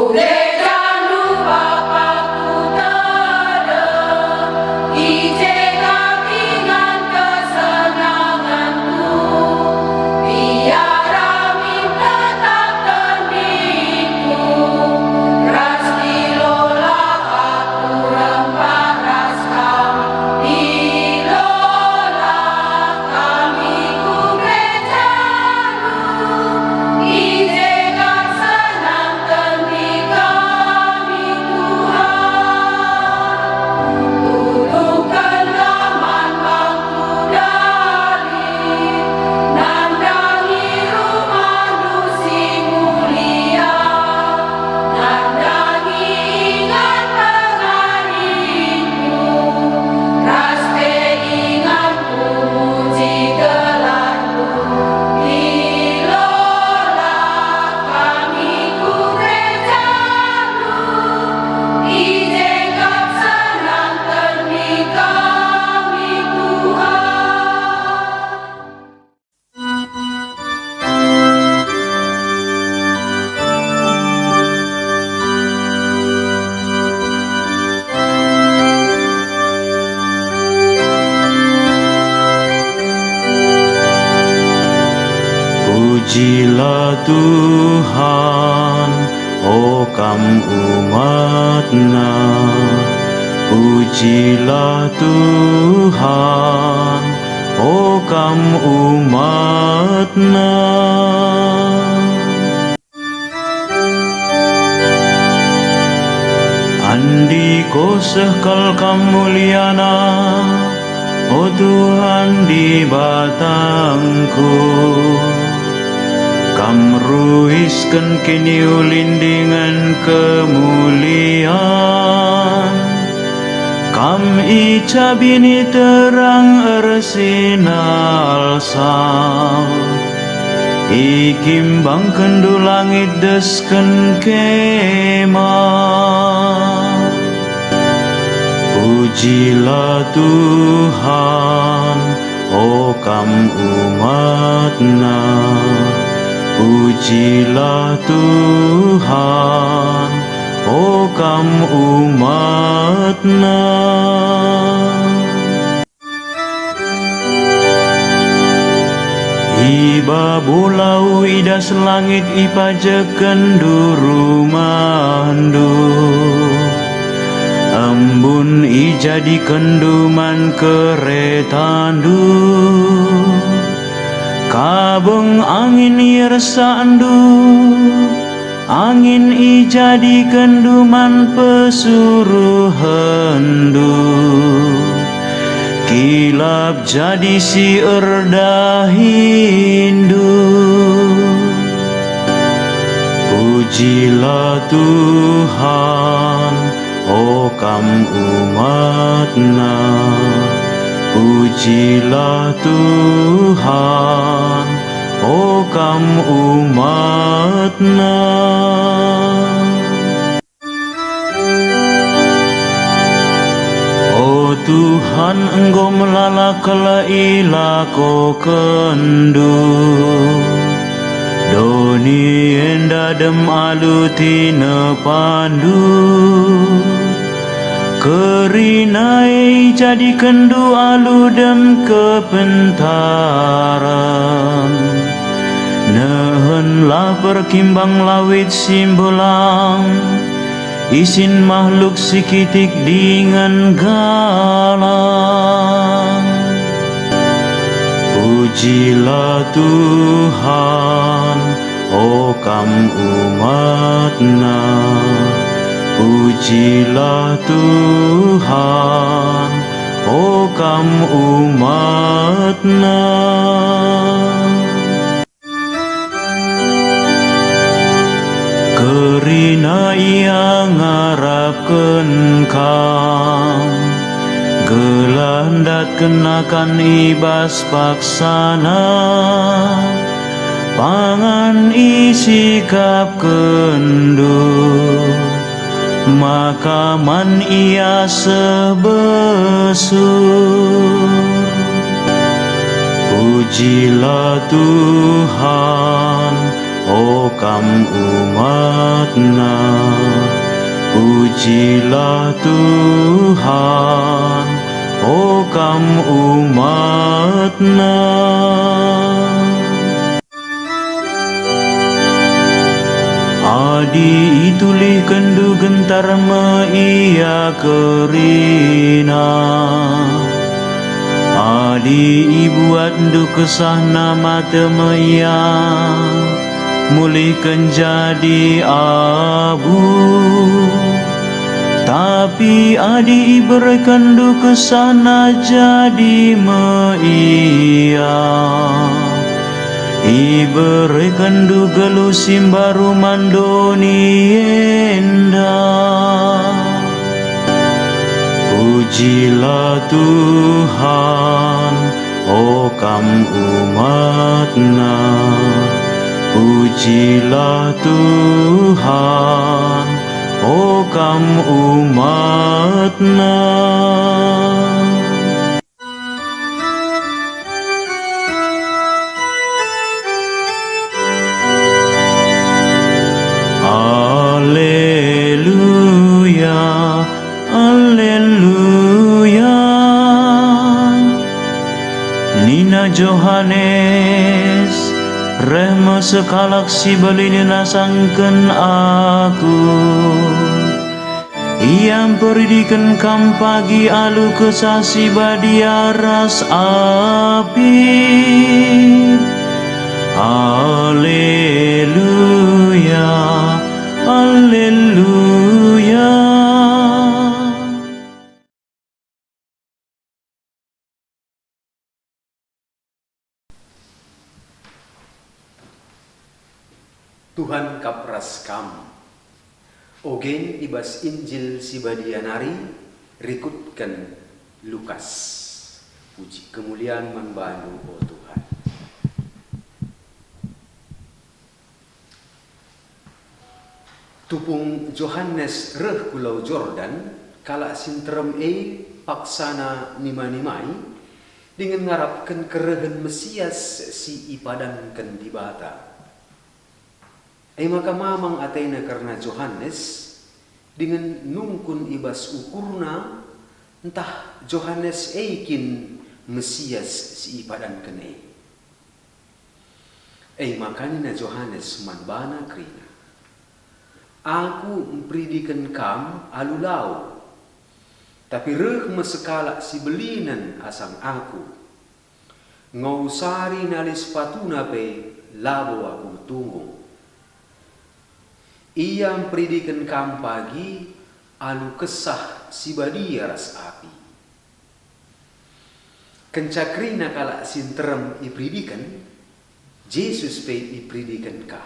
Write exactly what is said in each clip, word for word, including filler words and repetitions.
Gerejandu Bapa kutedem, i je kam ingan kesenangenku, biar amin tetap teningku, ras dilola aku rempah ras kam, dilola kami ku gerejandu, i je kam senangken kami, Tuhan. Tulungkenlah man bangku David, nandangi rumahNdu si mulia, nandangi ingan pengaringku, ras pe inganku muji gelarNdu. Dilola kami ku gerejaNdu, i je kam senangken kami, Tuhan. Pujilah Tuhan, o kam umatNa. Pujilah Tuhan, o kam umatNa. Andiko seh kal kam muliana, o Tuhan Dibatangku. Kam ruisken kiniulin dingen kemulian. Kam icabini terang ersinalsal, ikimbangkenndu langit desken kemah. Pujilah Tuhan, o kam umatNa. Pujilah Tuhan, o kam umatNa. I babo lau i das langit ipajekkenndu rumahndu. Embun ijadikenndu man keretandu. Kabeng angin iersakndu. Angin ijadikenndu man pesuruhenndu, kilap jadi si erdahindu. Pujilah Tuhan, o kam umatNa. Pujilah Tuhan, o kam umatNa. O Tuhan, enggo melala kal ilakokenndu. Doni enda dem alu tinepandu. Kerina e ijadikenndu alu dem kepentaren. Nehenlah perkimbang lawit si mbelang, isin mahluk si kitik dingen galang. Pujilah Tuhan, o kam umatNa. Pujilah Tuhan, o kam umatNa. Kerina Ia ngarapken kam, gelah ndatken akan i bas paksana, pangan isikapkenndu, Maka man ia seh besur. Pujilah Tuhan, o kam umatNa. Pujilah Tuhan, o kam umatNa. Adi itulihkenndu gentar me ia kerina, adi ibuatndu kesahna mate me ia, mulihken jadi abu. Tapi adi iberekenndu kesahna, jadi me ia. Iberekenndu geluh si mbaru man doni enda. Pujilah Tuhan, o kam umatNa. Pujilah Tuhan, o kam umatNa. Aleluya, aleluya. Nina Johanes, "Reh me sekalak si belinen asangken aku. Ia mperidiken kam pagi alu Kesah Si Badia ras api." Aleluya, aleluya. Tuhan kap ras kam. Ogen i bas Injil si Badia nari rikutken Lukas. Puji kemulian man bandu, o Tuhan. Tupung Johanes reh ku Lau Jordan, kalak si nterem e paksana nima-nimai dingen ngarapken kerehen Mesias si ipadanken Dibata. E maka mamang atena kerna Johanes, dingen nungkun i bas ukurna ntah Johanes e kin Mesias si ipadanken e. E maka nina Johanes man bana kerina, "Aku mperidiken kam alu lau, tapi reh me sekalak si belinen asang aku. Ngausari nali sepatuna pe labo aku metunggung. Ia mperidiken kam pagi alu Kesah Si Badia ras api." Kenca kerina kalak si nterem iperidiken, Jesus pe iperidiken ka.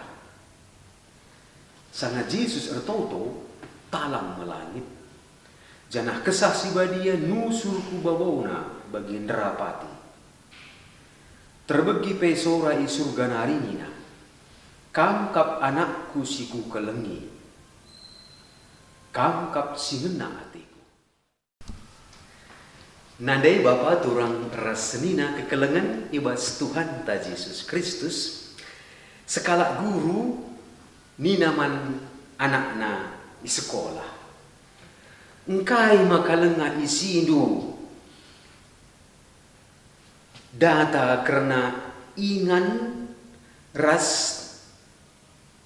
Sanga Jesus ertoto, talang me langit, janah Kesah Si Badia nusur ku babona bagi nderapati. Terbegi pe sora i Surga nari nina, "Kam kap AnakKu si Kukelengi. Kam kap si ngena ateKu." Nandai bapa turang ras senina kekelengen i bas Tuhanta Jesus Kristus, sekalak guru nina man anakna i sekolah, "Engkai maka langa isindu data kerna ingan ras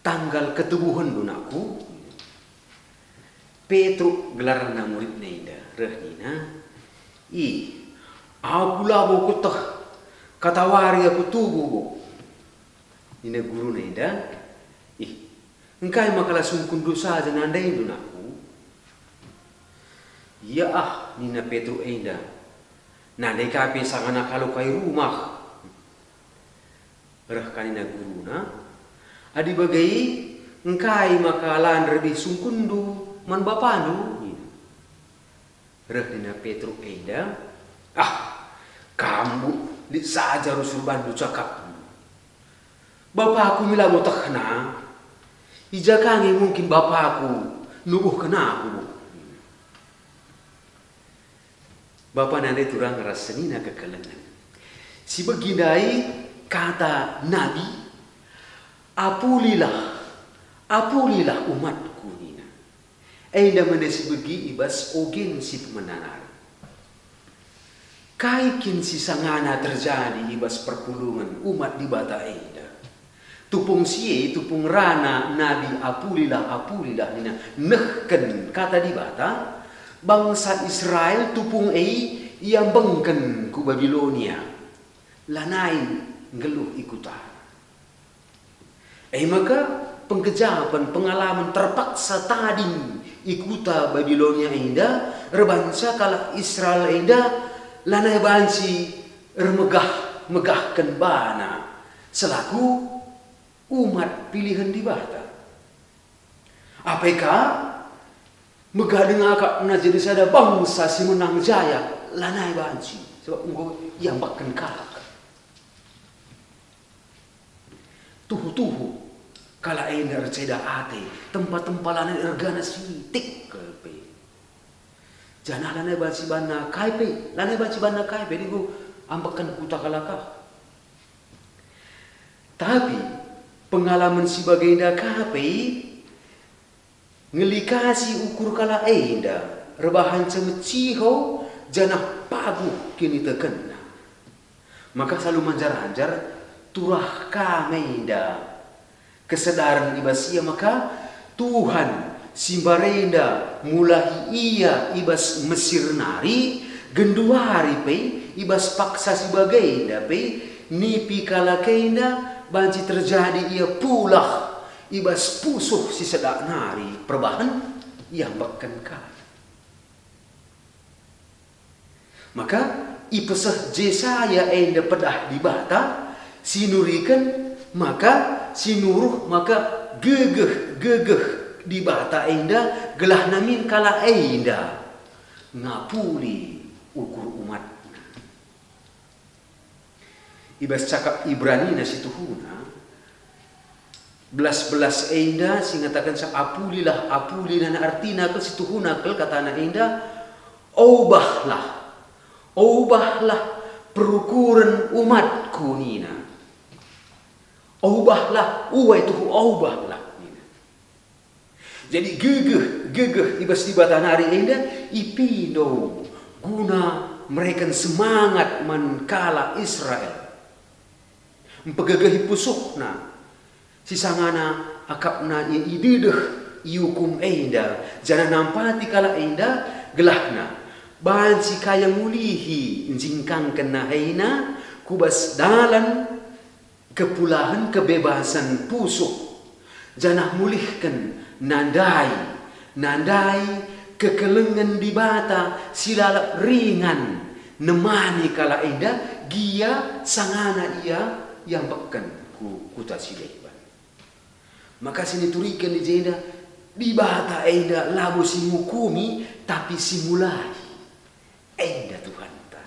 tanggal ketubuhenndu, nakku?" Petruk gelarna muridna enda, reh nina, "Ih, aku labo kueteh, katawari aku tubuh, Bu." Nina guruna enda, "Ih, engkai maka la sungkunndu saja nandaindu, nakku?" "Ia ah," nina Petruk enda, "nandai ka pe sangana kalo kai rumah." Reh ka nina guruna, "Adi bage, engkai maka la nderbih sungkunndu man bapandu?" nina. Reh nina Petruk enda, "Ah, kam, Bu, lit saja rusur bandu cakapndu. Bapaku me labo tehna. I ja ka nge mungkin bapaku nubuhken aku, nina. Bapa nande turang ras senina kekelengen. Sibegi ndai kata nabi, "Apulilah, apulilah umatku," nina. Enda mende sibegi i bas ogen si pemena nari. Kai kin si sangana terjadi i bas perpulungen umat Dibata enda? Tupung si e, tupung rana nabi "Apulilah, apulilah," nina nehken kata Dibata, bangsa Israel tupung e iambengken ku Babilonia, lanai nggeluh i kutana. E maka, pengkejapen, pengalamen terpaksa tading i kuta Babilonia enda, erbahanca kalak Israel enda lanai banci ermegah-megahken bana selaku umat pilihen Dibata. Apai ka, megah denga akapna jadi sada bangsa si menang jaya, lanai banci, sebab enggo iambekken kalak. Tuhu-tuhu, kalak enda erceda ate, tempa-tempa lanai ergana sitik kal pe. Janah lanai banci banna kai pe, lanai banci banna kai pe, digo ambekken kuta kalak ah. Tapi, pengalamen si bagenda ka pe, ngelikasi ukur kalak enda, erbahanca meciho janah paguh kinitekenna. Maka selalu manjar-anjar turah kam enda kesedaren i bas ia maka Tuhan si mbarenda mulahi ia i bas Mesir nari, genduari pe i bas paksa si bagenda pe nipi kalak enda banci terjadi ia pulah i bas pusuh si sedak nari perbahan iambekken kalak. Maka ipeseh Jesaya enda pedah Dibata, si nuriken maka, si nuruh maka gegeh-gegeh Dibata enda gelah namin kalak enda ngapuli ukur umatna. I bas cakap Ibranina si tuhuna, belas-belas enda si ngatakenca "Apulilah, apuli," nina artina kal si tuhuna kal katana enda, "Obahlah, obahlah perukuren umatku," nina. "Obahlah, uai tuhu obahlah," nina. Jadi gegeh, gegeh i bas Dibata nari enda ipindo guna mereken semangat man kalak Israel. Mpegegehi pusuhna, si sangana akapna ia idedeh iukum enda, janah nampati kalak enda gelahna banci kaya mulihi njingkangken naheina ku bas dalan kepulahen kebebasen pusuh, janah mulihken nandai, nandai kekelengen Dibata si lalap ringan nemani kalak enda gia sangana ia iambekken ku kuta si deban. Maka si nituriken i jenda, Dibata enda labo si ngukumi, tapi si mulahi. Enda Tuhanta.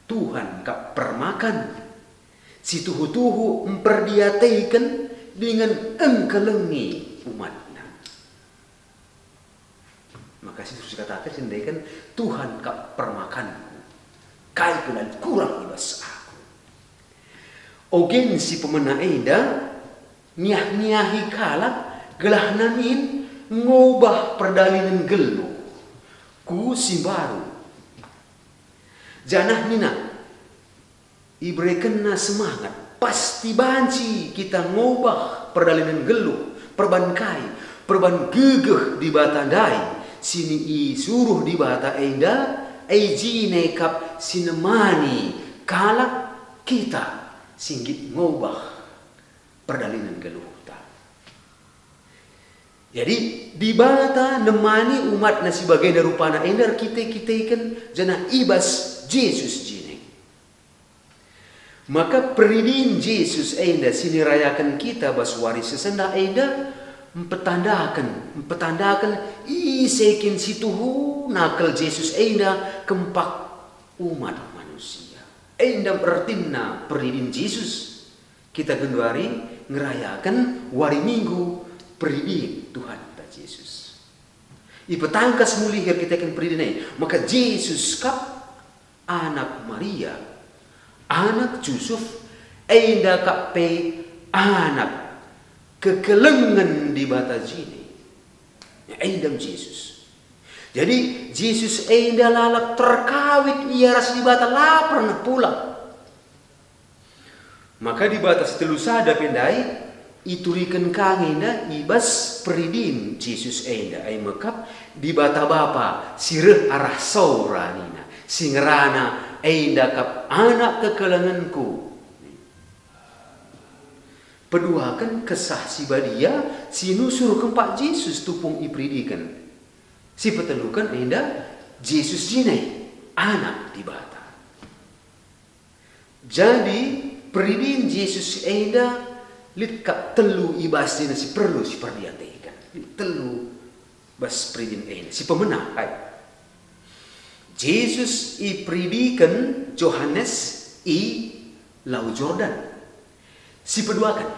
Tuhan kap permakan, si tuhu-tuhu mperdiateken dingen engkelengi umatNa. Maka si terus ikataken si ndeken, "Tuhan kap permakanku, kai pe la lit kurang i bas aku." Ogen si pemena enda niah-niahi kalak gelah namin ngobah perdalinen nggeluh ku si mbaru. Janah nina, iberekenna semangat, pasti banci kita ngobah perdalinen nggeluh, perban kai, perban gegeh Dibata ndai, si isuruh Dibata enda, e jine kap si nemani kalak kita si nggit ngobah perdalinen nggeluhta. Jadi, Dibata nemani umatNa si bagenda rupana enda erkite-kiteken janah i bas Jesus jine. Maka peridin Jesus enda si nirayaken kita bas wari sesenda enda mpetandaken, mpetandaken ise kin si tuhuna kal Jesus enda kempak umat manusia. Enda ertina peridin Jesus. Kita genduari ngerayaken wari Minggu peridin Tuhanta Jesus. Ipetangkas mulihi erkiteken peridin e, maka Jesus kap anak Maria, anak Jusup, enda kap pe anak kekelengen Dibata jine. Ya, enda Jesus. Jadi, Jesus enda lalap terkawit ia ras Dibata, la pernah pulang. Maka Dibata si telu sada pe ndai ituriken ka nge enda i bas peridin Jesus enda, e me kap Dibata Bapa si reh arah saura nina, si ngerana enda kap Anak kekelengenKu. Peduaken Kesah Si Badia si nusur kempak Jesus tupung iperidiken. Si peteluken enda Jesus jine, Anak Dibata. Jadi, peridin Jesus enda lit kap telu i bas jine si perlu siperdiateken. Lit telu bas peridin enda si pemena, kai. Jesus iperidiken Johanes i Lau Jordan. Si peduaken,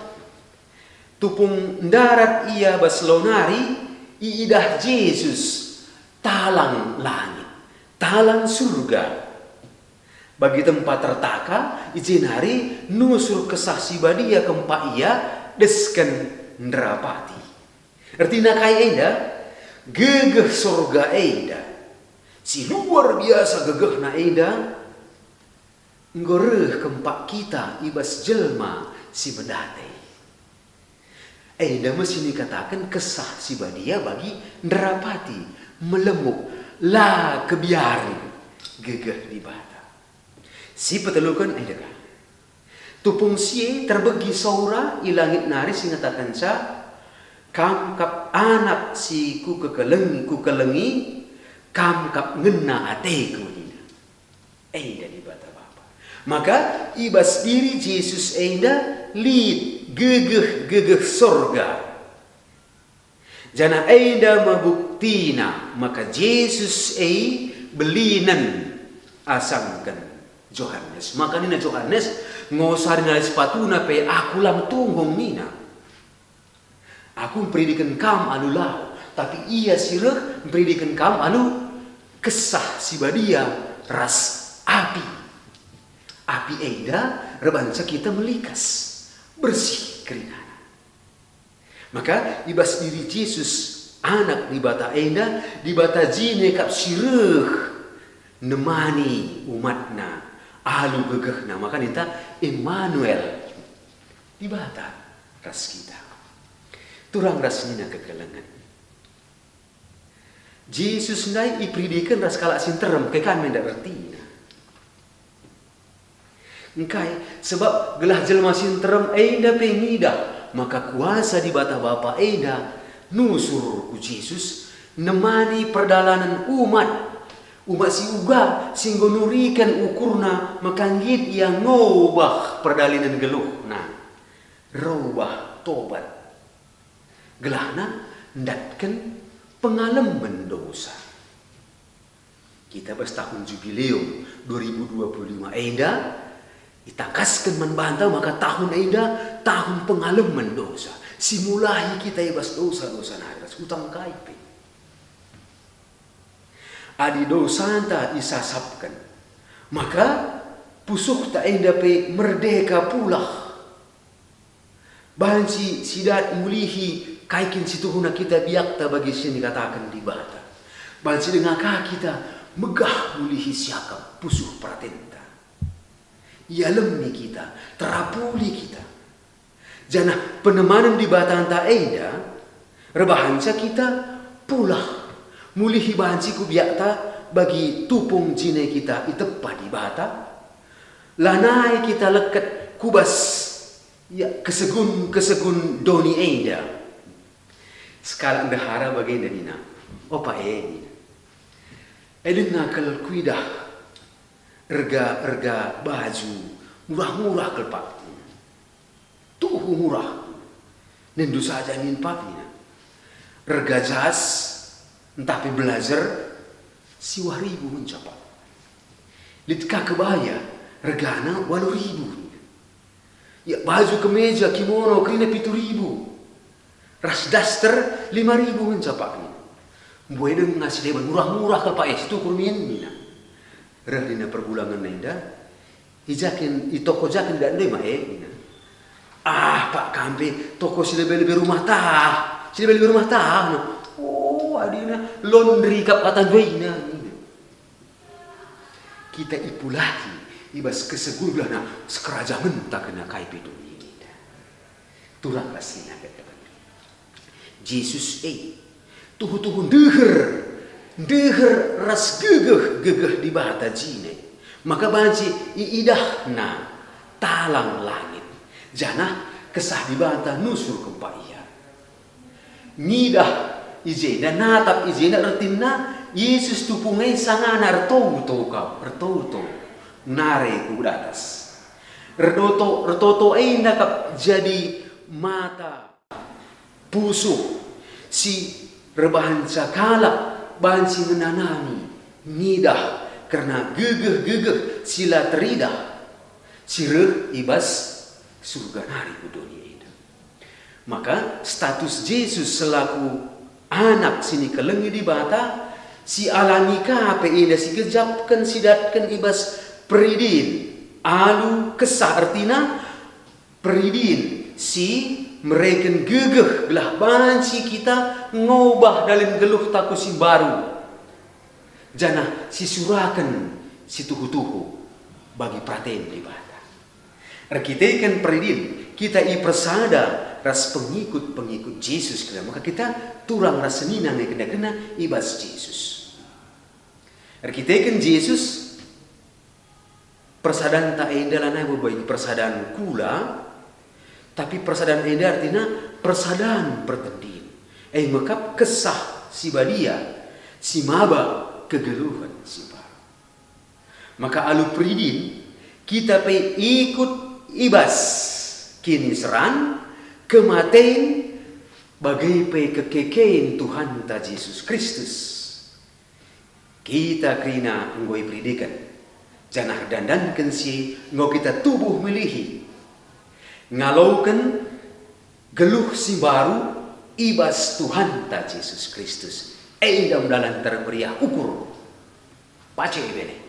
tupung ndarat ia bas lau nari, iidah Jesus talang langit, talang Surga. Bagi tempat ertaka, i je nari nusur Kesah Si Badia kempak ia desken nderapati. Ertina kai enda? Gegeh Surga enda, si luar biasa gegehna enda, enggo reh kempak kita i bas jelma si mendate. Enda me si nikataken Kesah Si Badia bagi nderapati, melemuk, la kebiaren gegeh Dibata. Si peteluken enda ka. Tupung si e terbegi saura i langit nari si ngatakenca, "Kam kap Anak si Kukekelengi, Kukelengi, Kam kap ngena ateKu," nina. Enda Dibata Bapa. Maka i bas diri Jesus enda lit gegeh-gegeh Sorga. Janah enda me buktina maka Jesus e belinen asangken Johanes. Maka nina Johanes, "Enggo sari nari sepatuna pe aku la metunggung," nina. "Aku mperidiken kam alu lau, tapi Ia si reh mperidiken kam alu Kesah Si Badia ras api." Api enda erbahanca kita melikas, bersih kerinana. Maka i bas diri Jesus, Anak Dibata enda, Dibata jine kap si reh nemani umatNa alu gegehna. Maka ninta Immanuel, Dibata ras kita. Turang ras nina kekelengen. Jesus ndai iperidiken ras kalak si nterem, kai ka me enda ertina. Engkai, sebab gelah jelma si nterem enda pe ngidah maka kuasa Dibata Bapa enda nusur ku Jesus nemani perdalanen umat, umat si uga si enggo nuriken ukurna maka nggit ia ngobah perdalanen geluhna, robah tobat. Gelahna ndatken pengalemen dosa. Kita bas tahun Jubileum dua ribu dua puluh lima enda, itangkasken man banta maka tahun enda tahun pengalemen dosa, si mulahi kita i bas dosa-dosa nari ras utang kai pe. Adi dosanta isasapken, maka pusuhta enda pe merdeka pulah. Banci si dat mulihi kai kin si tuhuna kita biakta bagi si nikataken Dibata. Banci denga ka kita megah mulihi siakap pusuh peratenta. Ialemi kita, terapuli kita. Janah penemanen Dibatanta enda erbahanca kita pulah, mulihi banci ku biakta bagi tupung jine kita itepa Dibata. Lanai kita leket ku bas, ya, kesegun-kesegun doni enda. Sekalak ndehara bagenda nina, "Opa e," nina. "E denga kal kuidah erga-erga baju murah-murah kal, Pak," nina. "Tuhu murah. Nendu saja min, Pak," nina. "Erga jas ntah pe blazer siwah ribu ngenca, Pak. Lit ka kebaya, regana waluh ribu," nina. "Ya, baju kemeja, kimono, kerina pitu ribu. Ras daster lima ribu ngenca, Pak, nina. Mbue denga si deban, murah-murah kal, Pak, e, situkur min, nina. Reh nina perbulangen enda, i ja kin, i toko ja kin idatndu e, Mak, e, nina. Ah, Pak, kam pe toko si lebe-lebe rumah tah, si lebe-lebe rumah tah, no. Oh, adina, laundry kap kata nduena, nina. Kita ipulahi i bas kesegulah, nah, sekerajangen ta kena kai pe doni enda. Turang ras nina kata Jesus e, tuhu-tuhu ndeher, ndeher ras gegeh, gegeh Dibata jine. Maka banci iidahna talang langit, janah Kesah Dibata nusur kempak ia. Ngidah i jenda, natap i jenda, ertina Jesus tupung e sangana ertoto kap, ertoto, nare ku datas. Erdoto, ertoto enda kap jadi mata pusuh si erbahanca kalak banci ngenanami, ngidah kerna gegeh-gegeh si la teridah, si reh i bas Surga nari ku doni enda. Maka status Jesus selaku Anak si nikelengi Dibata, si alangi ka pe enda si gejapken, si datken i bas peridin alu kesah, ertina peridin si mereken gegeh gelah banci kita ngobah dalan geluhta ku si mbaru, janah sisuraken si tuhu-tuhu bagi peraten Dibata. Erkiteken peridin, kita ipersada ras pengikut-pengikut Jesus, maka kita turang ras senina nge kena-kena i bas Jesus. Erkiteken Jesus, persadanta enda lanai bagi persadan kula, tapi persadan enda ertina persadan pertendin. E me kap Kesah Si Badia, si maba kegeluhen si mbaru. Maka alu peridin, kita pe ikut i bas kiniseran, kematen, bage pe kekeken Tuhanta Jesus Kristus. Kita kerina enggo iperidiken, janah erdandanken si enggo kita tubuh melihi, ngaloken geluh si mbaru i bas Tuhanta Jesus Kristus. Enda me dalan termeriah ukur pace ibene.